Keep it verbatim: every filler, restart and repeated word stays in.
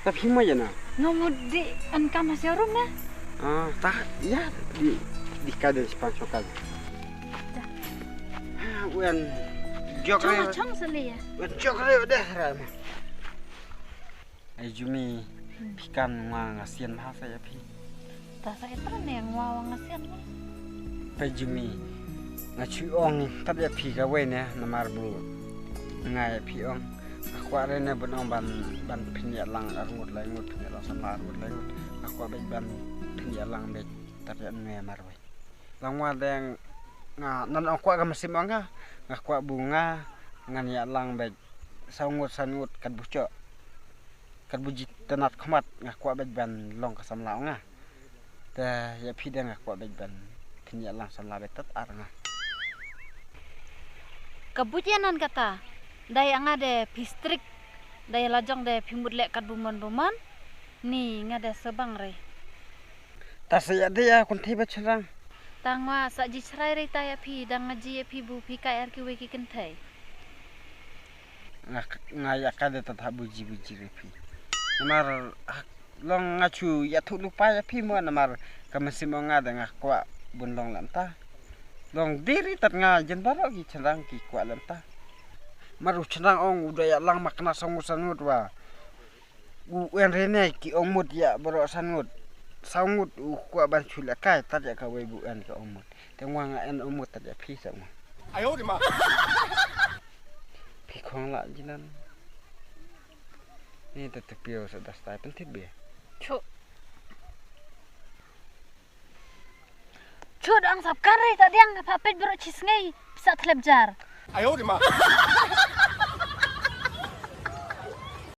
Tapi mo ya na. Nga mut di an kam ha showroom na. Ah, ta ya di di ka den span so ka. Ha, wen jok re. Chong chong sali ya. Wen jok re de ra ma. Ai Jumi, phi kan nga nga sian bha sa ya phi. Ta sa ita ne nga wa nga sian ne. Pe Jumi, nga chu ong tat ya phi ka wei ne namar bu nga ya phi ong. Nga kwah re ne ban ong ban ban phin ya lang ar ngut lai ngut phin ya lang san ar ngut lai ngut. Nga kwah bej ban phin ya lang bej tat ya ne mar wei. Lang wa deng nga nan ong kwah ka masim ong nga. Nga kwah bu nga ngan ya lang bej saw ngut san ngut kat bu chok. Kat bu ji tanat khmat nga kwah bej ban long ka samla ong nga. Te ya phi deng nga kwah bej ban phin ya lang samla bej tat ar nga. Ka buj ya nan kata. Dai anga de phi strik. Dai lajong de phi mut lek kat bu mon bu mon. Ni nga de sebang re. Ta sa ya de ya kun thei ba chyrang. Ta nga sa ji chrai re ta ya phi dang nga ji ya phi bu phi kai ar ki wei ki kynthei. Nga nga ya ka de ta tha bu ji bu ji re phi. Namar long nga chu ya thu lu pa ya phi mo namar ka masim ong nga de nga kwah bun long lam ta. Long diri tat nga jen baro ki chyrang ki kwah lam ta. Mar u chyrang ong u da ya lang ma kna song u sanut wa. U en re ne ki ong mut ya baro sanut. Sanut u kwah ban chu la kai tat ya ka wei bu en ka ong mut. Te nga nga en ong mut tat ya phi sa nga. Ayo di ma. Phi khong la jinan. Ni ta tu pio sa da stai pen tit be. Chu. Chu dang sap kar re ta diang pa pet bro chis ngai sa thlep jar. Ayo di ma.